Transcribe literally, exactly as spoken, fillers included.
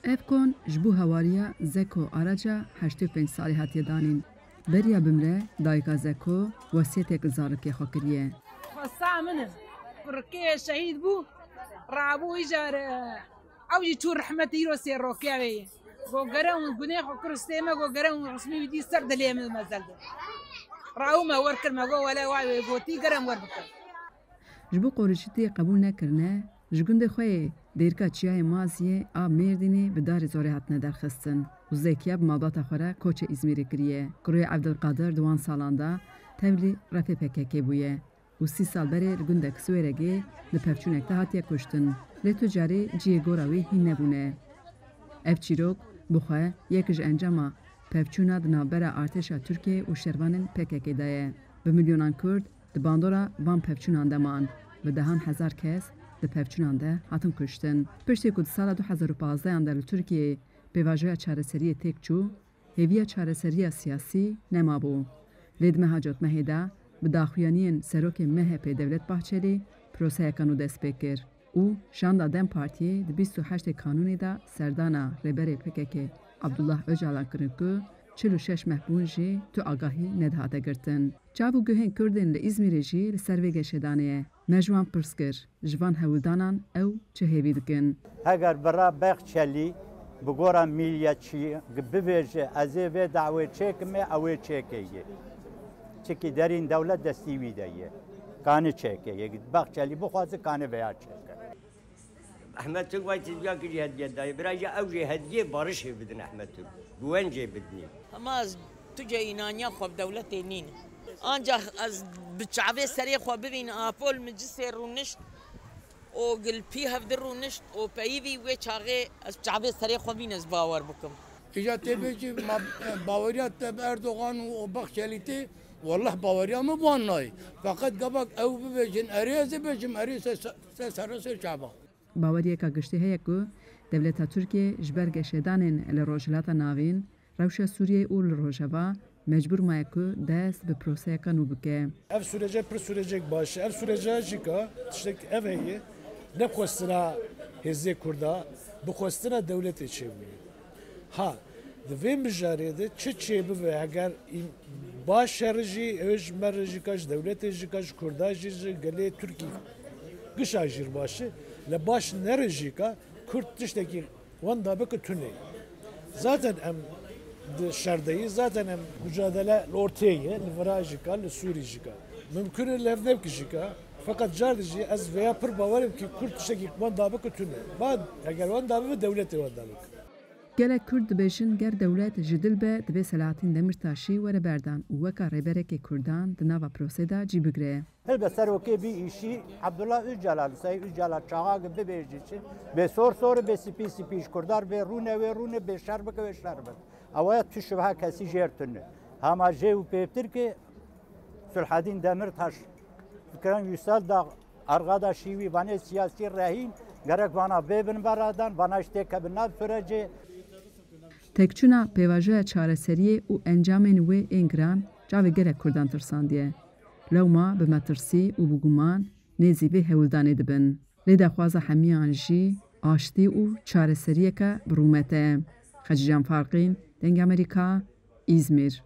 Ev kon ji bo hewariya Zeko Araca heştê û pênc salî hatiye danîn. Beriya bimre, dayika Zeko wesiyetêk li zarokê xwe kiriye. Xwesta min e. Kurikê şehîd bû, rabû îcar, e, ew jî çû rehmet îro sê rokiya wê ye. Go gere hûn gunê xwe kir stê me, go gere hûn rismî wî dî ser dilê min mezel de. Rawû me wer kir me go wele wa wê gotî gerem wer bikin. Ji bo qorîçîtiyê qebûl nekirine, ji gundê xwe yê Dêrika Çiyayê Maziyê a Mêrdînê bi darê zorê hatine derxistin û Zekiya bi malbata xwe re koçê Îzmîrê kiriye. Kurê Evdilqadir di wan salan de tevlî refê P K K bûye û sî sal berê li gundek Swêregê di pevçûnek de hatiye kuştin. Lê tu carî cihê gora wî hîn nebûne. Ev çîrok bi xwe yek ji encama pevçûna di navbera artêşa Tirkiyê û şervanên P K K de ye. Bi milyonan Kurd di bandora van pevçûnan de man. Bi dehan hezar kes di pevçûnan de hatin kuştin. Piştî ku di sala du hezar û pazdeh de li Tirkiyeyê pêvajoya çareseriyê têk çû, hêviya çareseriya siyasî nemabû. Lê di meha cotmehê de bi daxuyaniyên serokê M H P Devlet Bahçelî proseyeka nû dest pê kir û şanda DEM Partiyê di bîst û heştê Kanûnê de serdana rêberê P K K Abdullah Ocalan kirin ku çil û şeş meh bûn jî tu agahî nedihate girtin. Çav û guhên Kurdên li Îzmîrê jî li ser vê geşedanê ye. Me ji wan pirs kir, ji van hewldanan ew çi hêvî dikin? Heger bira Bexçelî bi gora milliyetçî bibêje, ez ê vê dawê çêkim ê, ew ê çêke ye. Çikî derîn dewlet destî wî de ye. Kanî çêke ye. Bexçelî bixwaze kanî veya çêke. Ehmed Turk vay tezviya kirî hediye dayê. Bira jî ew jê hediyê barişê bidin Ehmed Turk. Guwencê bidinî. Hema ez tu cê înaniya xwe bi dewletê nîne. Ancax ez bi çavê serê xwe bibînim, Apol min cisê rûnişt û gilpî hevdi rûnişt û peyivî wê çaxê ez bi çavê serê xwe bînim ez bawer bikim. Îca tê bêjî ma, e, baweriya te bi Erdogan û, û Baxçelî tê, wallah baweriya min bi wan nayê. Feqet gavak ew bibêjin, erê ez ê bêjim, erê se, se, se serê ser çava. Baweriyeka giştî heye ku dewleta Tirkiyê ji ber geşedanên li Rojhilata Navîn, rewşa Sûriyeyê û li Rojava mecbûr maye ku dest bi proseyeka nû bike. Ev sürece pir sürecek baş e. Ev sürece jî ka tiştek ev heye, ne xwestina hêzê Kurda, bi xwestina dewletê çêbûye. Ha, di vê mijarê de çi çêbibe, heger îm-, baş here jî, ew ji me re jî ka, ji dewletê jî ka, ji Kurda jî, ji gelê Tirkî gişa jî baş e. Lê baş nere jî ka, Kurd tiştekî wenda bike tune. Zaten em di şer de yî, zaten em mucadele li ortê ye, li vira jî ka, li Sûrî jî ka. Mimkun e li hev nebike jî ka. Feqet car di jî ez vêya pir bawer im ki Kurd tiştekî wenda bike tune. Ba, heger wenda bibe, dewletê wenda bike. Gelek Kurd dibêjin, ger dewlet ji dil be, divê Selahattin Demirtaşî were berdan û weka rêberekê Kurdan di nava prosê de cî bigre. Hilbet serokê bî îşî Abdullah Öcalan, Sayın Öcalan çaxa ki bibêjî çi, bê sor sor, bê sipî sipî ji Kurdar, bê rûne wê rûne, bê şer bike wê şer bike. Ewa ya tu şibha kesî jêr tune. Hema jê û pêvtir ki Sulhadîn Demirtaş, Fikran Yüsel da Arkadaşî wî vanê siyasî rehîn gerek vana bêbin beradan, vana ji têkevin nav sürecê. Têkçûna pêvajoya çareseriyê û encamên wê ên giran çavê gelek Kurdan tirsandiye. Lewma bi metirsî û bi guman nêzî vê hewldanê dibin. Lê daxwaza hemiyan jî aştî û çareseriyeke bi rûmet e. Xecîcan Farqîn, Dengê Amerîka, Îzmîr.